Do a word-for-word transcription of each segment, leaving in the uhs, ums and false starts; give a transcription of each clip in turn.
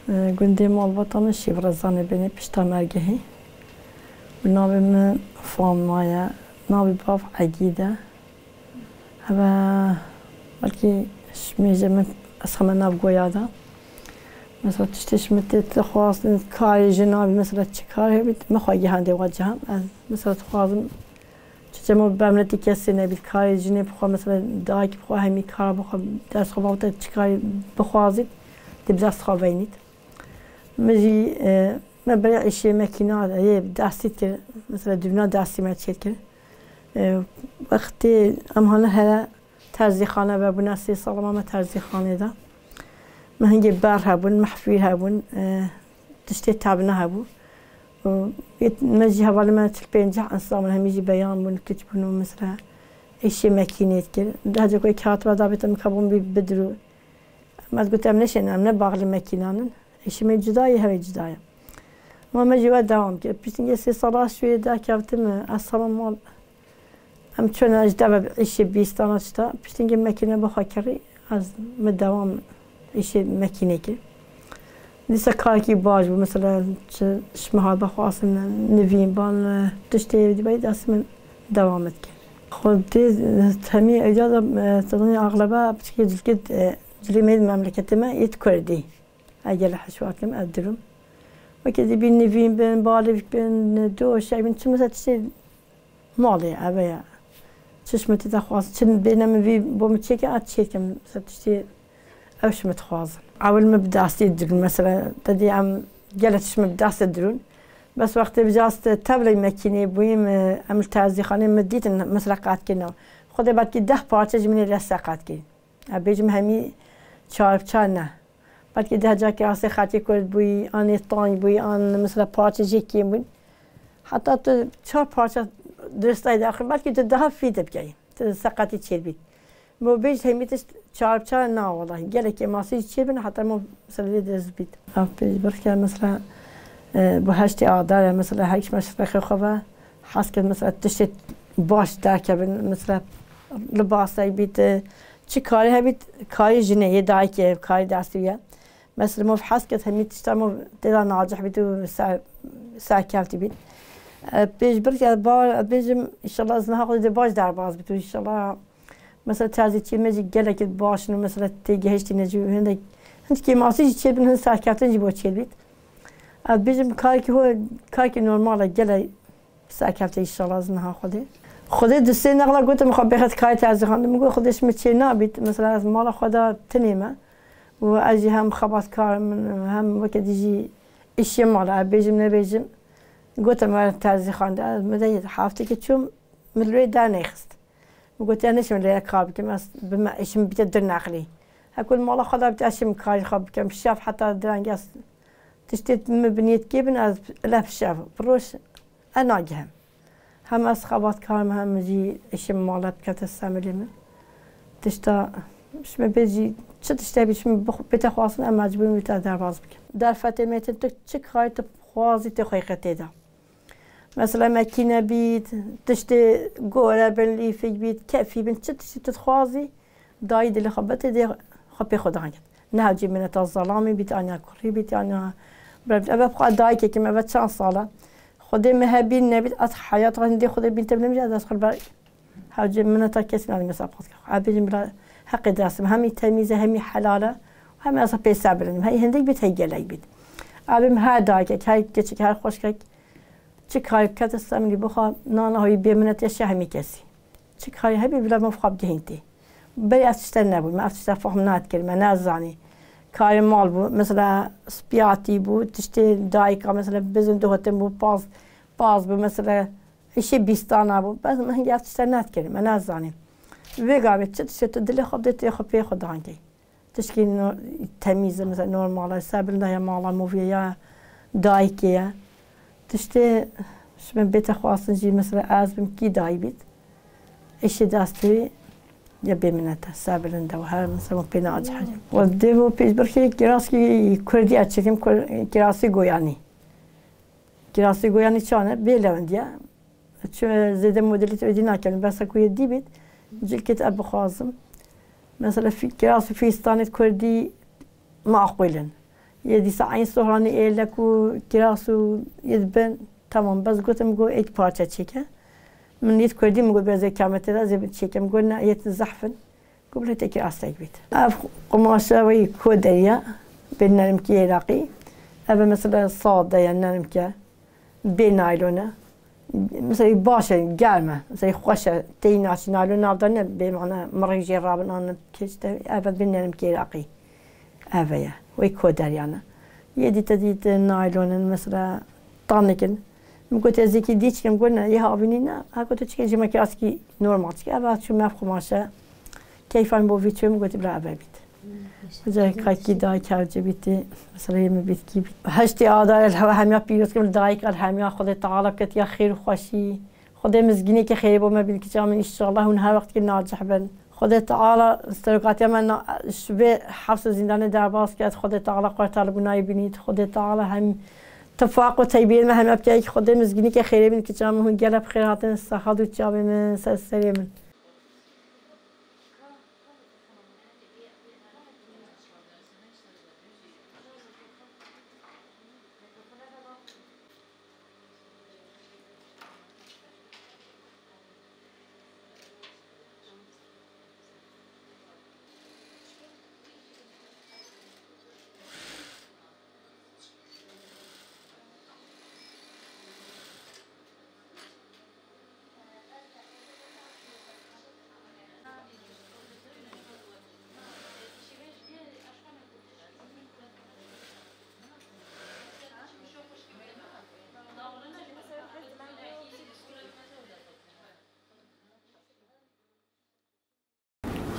Gundê malbata min Şêvrezanê Binê pişta Mergehê. Û navê min Fatma ye. Navê bav Egîd e. Heve belkî ji mêjê min ez heme nav goya de. Mesela tiştê ji min tê dixwastin karê jin nabî, mesela çi kar hebît, min xwe gihandê wa cihan. Ez mesela dixwazim çiçe min bi emnetî kesê nebît, karê jinê bixwe, mesela dayikî bixwe hemî kara bixwe, dest xwe bavte çi karî bixwazît, tê bi dest xwe veynît. Min jî, e, me berê îşê mekîna yê destî kir, mesela dûvna destî me çêkir. E, wextê em hane here terzîxane vebûne, sê sala me me terzîxanê de. Me hingê ber hebûn, mehfîr hebûn, e, tiştê tevne hebû. Û yê me jî hevalê me çil pênceh ensa min hemî jî beyan bûn, kiç bûn û mesela îşê mekînê dikir. Dehcek wê kağıt ve dabête min kabûn bî bidirû. Me digot, "Em neşên, em ne baxlî mekînan in. Îşê me cuda ye, hevê cuda ye." Ma me jî we dewam kir. Piştî sê sala şûyê derkevtim, ez sala mal. Em çûne ji deve îşê bîstana çita. Piştî mekîne bi xwe kirî, ez me dewam îşê mekînê kir. Dîsa karekî baş bû. Mesela çi ji me hat bixwastin, nivîn ban, tiştê dibey dest min dewam dikir. Xwedê temî êca de, e, sedemê axlebe piçikê cilkê, e, cilê me yê memleketê me yê kurdî. Eger li hişwakim ez dirim. Wekî dibî nivîn bin, balîvk bin, doşek bin, çi mesela tiştê malê eve ye. Çi ji min tê de xwaz, çi bêne min vî bo min çêke, ez çêkim. Mesela tiştê ew ji min dixwazin. Ewil min bi destê dirûn, mesela te dî em gelek tişt min bi destê dirûn. Bes wextê bi cast tevley mekînê bûyîm, em li terzîxanê min dîtin, mesela qat kirine. Xwedê belkî deh parçe ji min ê leste qat kirî. Ez bêjim hemî çar bi çar ne. Belkî deh carkê asê xetê kurt bûyî, an ê tang bûyî, an mesela parçe jê kêm bûn. Heta tu çar parça diristayî daxil, belkî tu daha fî dibkeyî. Tu seqetî çêdibît. Bo bêj hemî tişt çar bi çar na welahi. Gelekê masî jî çêbin, heta mo mesela lê dirist bît. Ev pêş birke mesela, e, bu heştê adar e, mesela her kişme şifrexê xwe ve hez kir mesela tiştê baş derkevin, mesela libasek bît, e, çi karî hebît, karî jinê yê dayikê, karî destî ye. Mesela mov hez kir hemî tişta mov tê de nacih bît û ser, serkevtî bît. E, pêş bir ke bar, bêjim, înşallah ez niha xwe dê baş derbas bît û înşallah mesela terzî çî me jî gelekî baş in û mesela tê gehiştîne jî hindek, hindkî masî jî çêbin, hin serkeftin jî bo çêbît. Ez bêjim karkî ho, karkî normal e, gelek serkefte înşallah ez niha Xwedê. Xwedê di sê nexla gotim xwe bêxet karê terzîxandin. Min got Xwedê ji min çê nabît. Mesela ez mala xwe de tinê me. Û ez jî hem xebatkar im, hem weke dî jî îşê mala, ez bêjim nebêjim. Gotim were terzîxandin. Ez min de heftekê çûm, min li wê dernexist. Min got, "Ya neçim lê kar bikim, ez bi me îşim bîte dir nexlî. Hekû li mala xwe de bîte, ez çim karî xwe bikim. Şev heta direngî ez tiştê min bi niyet kê bin, ez lef şev, bi roj ez nagihim. Hem ez xebatkar im, hem jî îşim mala dikete semelê min. Tişta, ji min bê jî çi tişt hebî, ji min bix-, bête xwastin, ez mecbûr im wî te derbas bikim. Derfetê mêtin tu çi karî tu xwazî tê xwe qetê de." Mesela mekîne bît, tiştê gore bin, lîfik bît, kefî bin, çi tiştî tu dixwazî, dayî dilê xwe bete dê xwe pê xwe danket. Ne hewcê mineta zelamî bît, aniya kurî bît, aniya birem bît. Eve bixwe dayikekî me, eve çend sal e. Xwedê min hebîn nebît, ez heyat xwe hindê Xwedê bîn te binemî, ez dest xwe li ber hewcê mineta kesî nadî mesela pat kir. Ez bêjim bila heqê dest min hemî temîz e, hemî helal e, hemî ez pê ser bilinim. Hey hindik bît, hey gelek bît. Abim her dayikek, her keçik, her xweşkek, çi karî bikete ser min, bixwe nana xwe yî bê minet ya şe hemî kesî. Çi karî hebî bila min xwe bigihîn tê. Berî ev tişte nebû, me ev tişte fehm nadikirin, me nezanî. Karê mal bû, mesela spiyatî bû, tiştê dayika, mesela bizin dihotin bû, paz, paz bû, mesela îşê bîstana bû. Bes min hingê ev tişte nedikirin, me nezanî. Vê gavê çi tiştê tu dilê xwe bidê tê xwe pê xwe dankey. Tişkî no-, temîz e, mesela normal e, ser bilind e, ya mala movî ye ya dayikê ye. Tiştê ji min bête xwastin jî, mesela ez bim kî dayî bît. Îşê destê wî ya bê minet e, ser bilind e û her mesela pê nacih e. Û dê bo pêşbirkê kiraskî kurdî ez çêkim, kur-, kirasî goyanî. Kirasî goyanî çan e? Bê lewendiye. Çi zêde modelî te dî nakin. Besa ku yê dî bît, cilkê te bixwazim. Mesela fî-, kirasî fîstanê kurdî maqûl in. Yê dîsa eyn sohranî êlek û kiras û yê dibin. Tamam, bes gotim, got, êk parça çêke. Min yê kurdî min got, "Bê zê kametê de zê çêke." Min got, "Ne, yê zehf in." Got, "Bile tekî astek bît." Ev qumaşa wê ku deriya, bê nermkî Iraqî. Ev mesela sade ya, nermke. Bê naylon e. Mesela baş e, germ e. Mesela xweş e. Tey naçî naylon nav de ne, bê mana mirî jê rabin an keç de. Ev bê nermkî Iraqî. Ev e. Wê ku deriyane. Yê dîte dît naylon in, mesela tanik in. Min got, "Ez êkî dî çikim." Got, "Ne, yê havînî ne." Ha got, "Tu çikê jimekî askî normal çikê." Ev çû me qumaşe. Keyfan bo vî çû, min got, "Bila eve bît." Hoca kakî dayik hevce bîtî. Mesela yê min bîtkî bît. Heştê adar el heva hemiya pîroz kim, dayik el hemiya Xwedê Teala ketiya xêr û xweşî. Xwedê mizgînê ke xêrê bo me bîn kiça min, înşallah hûn her wextkî nacih bin. Xwedê Teala serokatiya me na-, ji vê hefs û zîndanê derbas ket. Xwedê Teala qurtar li gunahê bînît. Xwedê Teala hem tifaq û teybiyên me heme bike. Xwedê mizgînî ke xêrê bîn kiça min, hûn gelek bi xêr hatin, sehat û çavê min, ser serê min.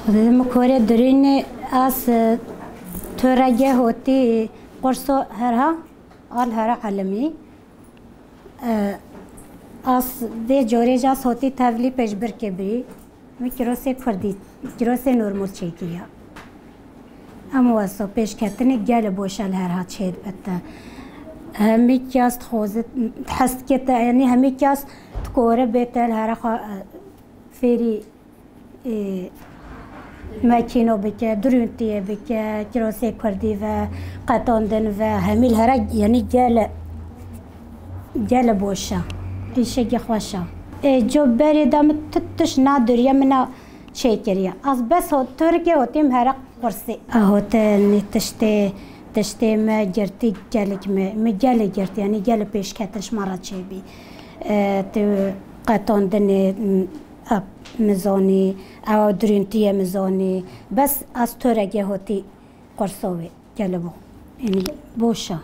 Xwedê min korê dirînê, ez, e, tu regê hotî qurso herha, al hera elimî. E, ez vê corê jî ez hotî tevlî pêşbirkê birî. Min kirosê kurdî, kirosê normal çêkiriya. Em weso pêşketinê gelê boşa li herha çêdibite. Hemî kes dixwaze, hez dike te, yanî hemî kes dikore bê te li hera xwe, e, fêrî, e, mekîno bike, dirûntiyê bike, kirosê kurdî ve, qetandin ve, hemî li here, yanî gele, gele boş e. Îşekî xweş e. Ê, co berê de min tu tişt nadiriye, min a çêkiriye. Ez bes ho-, turkê hotîm here qursî. A hote nî tiştê, tiştê me girtî gelek me, me gelê girt, yanî gelê pêşketin ji me re çêbî. E, tu qetandinê, Ap, min zanî, ew dirûntî ye, min zanî. Bes ez toregê hotî qurso wê, gelê bo. Yanî boş e.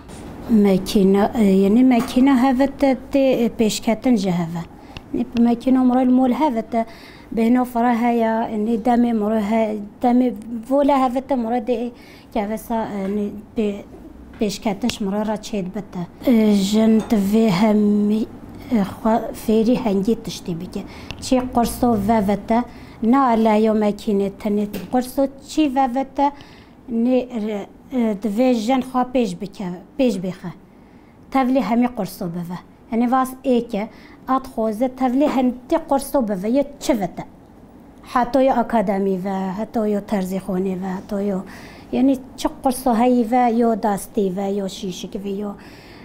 Mekîna, e, yanî mekîna hevite tê, e, pêşketin ji heve. Yanî mekîna miro li mol hevite, bêhna fira heye, yanî demê miro he, demê vole hevite miro dê Kevesa, e, nê pê-, pêşketin ji min re re çêdibite. E, jin divê hemî, e, xwe fêrî hengî tiştî bike. Çi qurso vevete, ne aleyo mekînê tenê qurso çi vevete, nê re-, e, divê jin xwe pêş bike, pêş bêxe. Tevlî hemî qurso bive. Yanî vas êke, at xoze tevlî hentî qurso bive, yê çi vete. Heto yê akademî ve, heto yê terzîxonê ve, heto yê, yanî çi qurso heyî ve, yê dastî ve, yê şîşik ve, yê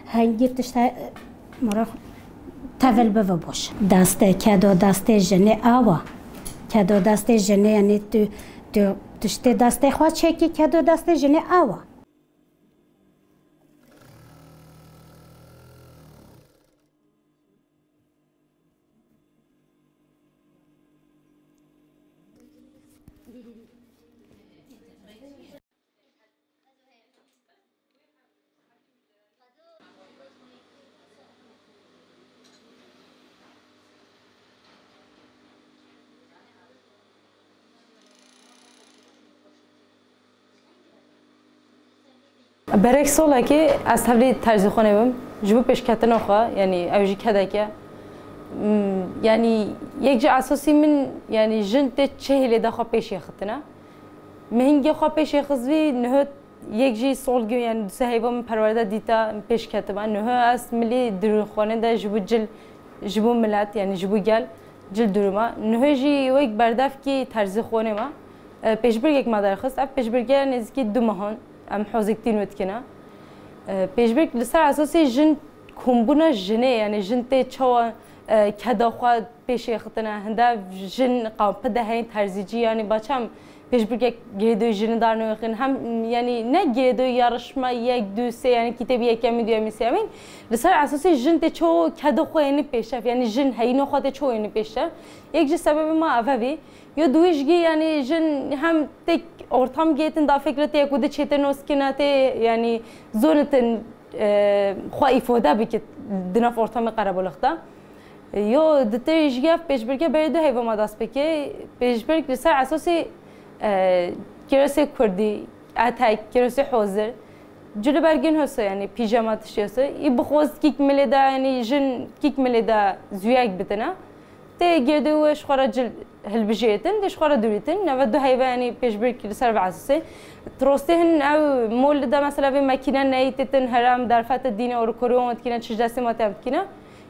hengî tişt he-, mura tevel bive boş. Daste, kedo dastê jinê awa. Kedo dastê jinê, yanî tu, tu tiştê dastê xwe çêkî, kedo dastê jinê awa. Berek solekê ez tevlî terzîxanê bim. Ji bo pêşketina xwe, yanî ew jî kedek e. M, yanî yek ji esasî min, yanî jin tê çi hêlê de xwe pêşê xistine. Min hingê xwe pêşê xist vî, niho yek jî sol gû, yanî du sê heyva min perwerde dîta, pêş ketiba. Niho ez milî dirûnxanê de ji bo cil, ji bo milet, yanî ji bo gel, cil dirûma. Niho jî wek berdevkî terzîxanê me, e, pêşbirgek me derxist. Ev pêşbirge nêzîkî du mehan em hozekîtî nû dikine. E, pêşbirk li ser esasê jin kombûna jinê, yani jin tê çawa, e, keda xwe pêşê xitine. Hinda jin kampı de heyîn terzîcî, yani baçam pêşbirkek girêdoyê jini darnewêxin. Hem, yani ne girêdoyê yarışma yek, du, sê, yani kitêbî yekemî, duyemî, sêyemîn. Li ser esasê jin tê çawa keda xwe yênî pêşev, yani jin heyîna xwe tê çawa yênî pêşev. Yek ji sebebê ma ev e vî. Yo duî jî, yani jin hem tek ortam gêtin da fikre tê ku di çêtir noskine tê, yani zonitin, e, xwe îfode bikit di nav ortamê qerebolix de. Yo di tê jî ev pêşbirke berê du heyva ma dest pêkê. Pêşbirk li ser esasê, e, kirosê kurdî, etek, kirosê hozir, cülübergin hose, yani pijama tiştê hose. Î bixwest kîk milê de, yani jin kîk milê de zuyek bitine. Tê girêdê wê ji xwe re cil hilbijêtin, tê ji xwe re dûrîtin. Neve du heyve, yanî pêşbirkî li ser ve esasê. Rostê hin ew mol de mesela vê mekîne neyî têtin herem derfete dîne û rikoriyon dikine, çi ji destê ma tem dikine.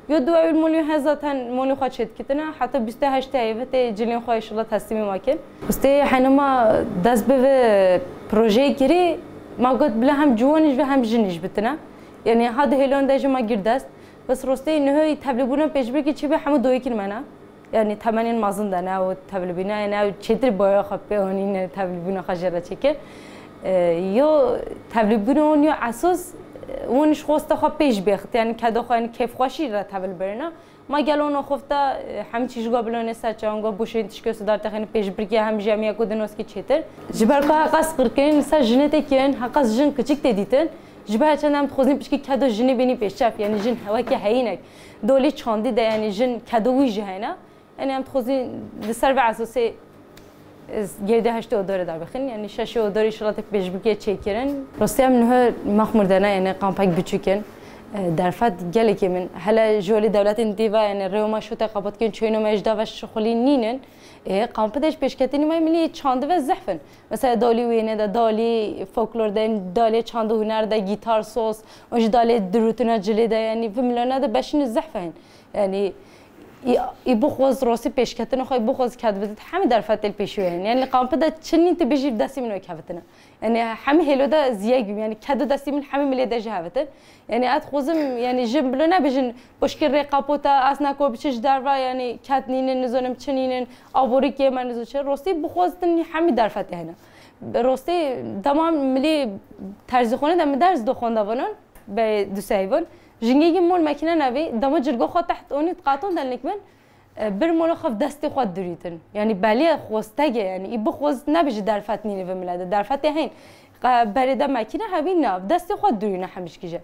Yo du ew molî he zaten molî xwe çêdikitine. Heta bîst û heşt heyve tê cilên xwe inşallah teslîmê ma kin. Rostê hene ma dest bi vê projeyê kirî, ma got bila hem ciwanî ji ve hem jinî ji bitine. Yanî ha di hêlan de ji ma gir dest. Bes rostê nihoyî tevlîbûna pêşbirkî çi be hemû doyî kirmene. Yanî temenên mezin de ne û tevlîbîna, yani ew çêtir boya xwe pê anîne tevlîbûna xwe jê re çêke. E, yo tevlîbûna wan yo esas, e, wan ji xwesta xwe pêş bêxit. Yani keda xwe, yani kêfxweşî re tevil birina. Ma gel wan xwefta, e, hemî çî ji go bilonê ser çawan go boşên tişkê su dar texêne pêşbirkî hem jî em yeko din oskî çêtir. Ji ber ku heqas qirkirin li ser jinê tê kirin, heqas jin kiçik tê dîtin. Ji ber çend em dixwazin piçkî kedo jinê bînî pêşev, yani jin weke heyînek. Dolî çandî de yani jin kedo wî jî heyne. Yani em dixwazin li ser ve esasê, e, girêdê heştê odorê darbixin. Yani şeşê odorê inşallah tê pêşbirkê çêkirin. Rastî em niho mexmur de ne, yani kampek biçûk in. E, derfet gelekê min. Hele ji holê dewletên dî ve yani rêyo me şote qapatkirin, çoyno me ji dava şixulî nînin. E, kampı de ji pêşketinî me milî çandi ve zehf in. Mesela dalî wêne de, dalî folklor de, dalê çand û huner de, gîtar, soz, û jî dalê dirûtina cilê de, yanî vê milana de beşînî zehf heyîn. Yanî î, î bixwaz rostî pêşketina xwe, î bixwaz kedbidit, hemî derfetê li pêşî wê heyîn. Yanî li kampı de çi nîn tu bijî destî min wê kevitine. Yanî hemî hêlo de ziyek bîm. Yanî kedo destî min hemî milê de jî hevitin. Yanî ez dixwazim, yanî jin bilo nebijin, Pişkî rê qapota, ez neko biçi ji derve, yanî ket nînin, nizonim çi nînin, aborîkê me nizo çi. Rostî bixwaztin hemî derfetê hene. Rostî dema milî terzîxone de mi derz doxon de vonon, be du seyvon. Jingê mol mekîne nevî, dema cilgo xwe teht onî qaton delnik min, e, bir molo xev destê xwe durîtin. Yanî belî xwestegê, yanî î bixwaz nebijî derfet nîne ve milede. Derfetê heyn. Qe-, berê de mekîne hevî nav. Destê xwe durîne hemişkîje.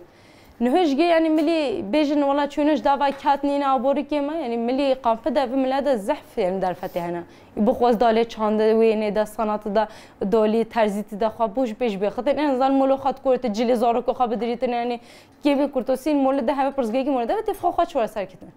Niho ji gê, yanî milî bêjin, wela çûne ji dava kat nîne aborîkê me, yanî milî kampı de vi mile de zehf, yanî derfetê hene. Bi xwez dalê çandê wê nê de sanatı da dolî terzîtî de xwe boş bêj bêxitên. En azından molo xwe dikorte cilê zarokê xwe bidirîtin, yanî kê bê kurtosîn moli de heve pirsgirêkî moli de ve tê xwe xwe çore serkitin.